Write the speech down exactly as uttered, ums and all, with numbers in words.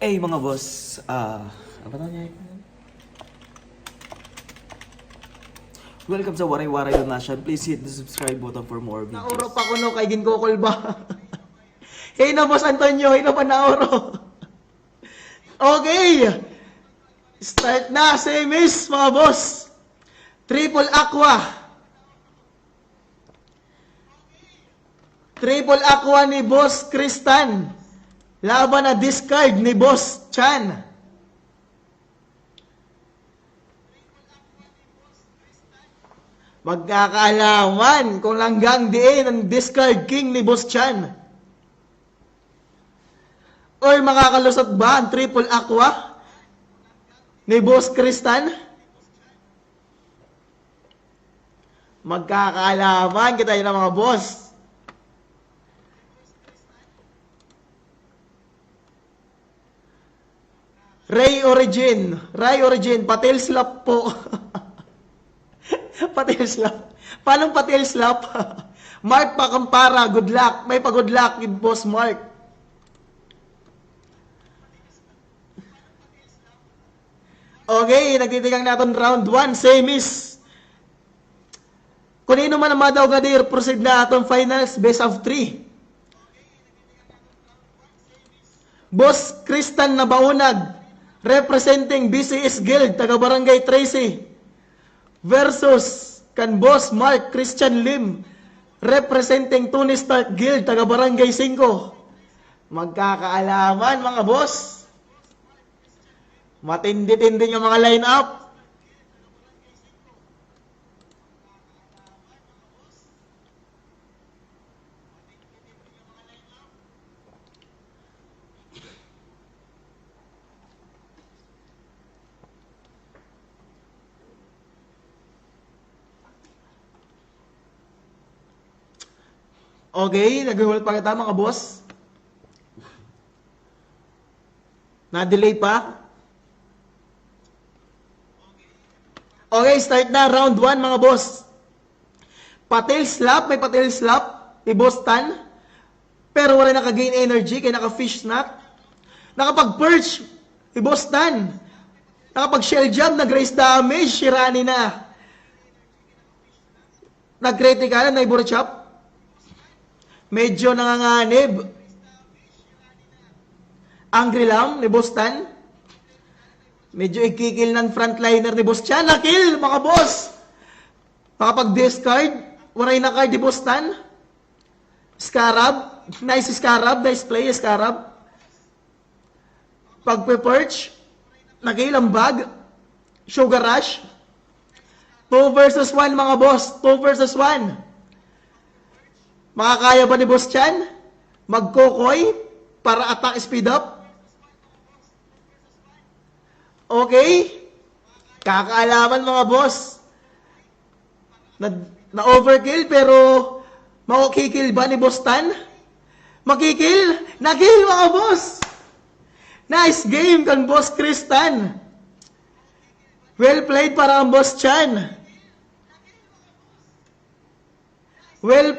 Hey, mga boss, ah, ano ba tawag niya? Welcome sa Waray Waray Donation. Please hit the subscribe button for more videos. Nauro pa kuno kay ginkukulba. Hino, Boss Antonio, hino pa nauro? Okay. Start na, semis, mga boss. Triple Aqua. Triple Aqua ni Boss Kristan. Laban na discard ni Boss Chan. Magkakaalaman kung hanggang diin an discard king ni Boss Chan. Oy, makakalusot ba an triple aqua ni Boss Kristan? Magkakaalaman kita yana, mga boss. Ray Origin. Ray Origin, pa-tail slap po. Pa-tail slap. Paanong pa-tail slap? Mark Pacampara, good luck. May pa-good luck gud, Boss Mark. Okay, nagtitikang naton round one, semis. Kun hin-o man an madaog nga diri, proceed na aton finals, best of three. Boss Kristan Nabaunag, representing B C S Guild, taga Barangay Trece, versus kan Boss Mark Christian Lim, representing Tony Stark Guild, taga Barangay Singko. Magkakaalaman, mga boss. Matindi-tindi nga mga line-up. Okay, naghuhulat pa kita, mga boss. Na-delay pa. Okay, start na. Round one, mga boss. Pa-tail slap, may pa-tail slap ni Boss Tan. Pero waray naka-gain energy kay naka-fish snap. Nakapag-perch ni Boss Tan. Nakapag-shell jab, nag-raise damage, si Rani na. Nag-critical, na-ibo ra chop. Medyo nanganganib. Angry Lam ni Boss Tan. Medyo igkikil na an frontliner ni Boss Chan. Na-kill, mga boss. Nakapag-discard. Waray na card ni Boss Tan. Scarab. Nice Scarab. Nice play, Scarab. Pagpe-perch. Na-kill an bag. Sugar Rush. Two versus one, mga boss. Two versus one. Makakaya ba ni Boss Chan magkukoy para attack speed up? Okay. Kakaalaman, mga boss. Na, na-overkill, pero makikil ba ni Boss Tan? Makikil? Na-kill, mga boss! Nice game kan Boss Kristan. Well played para kan Boss Chan. Well,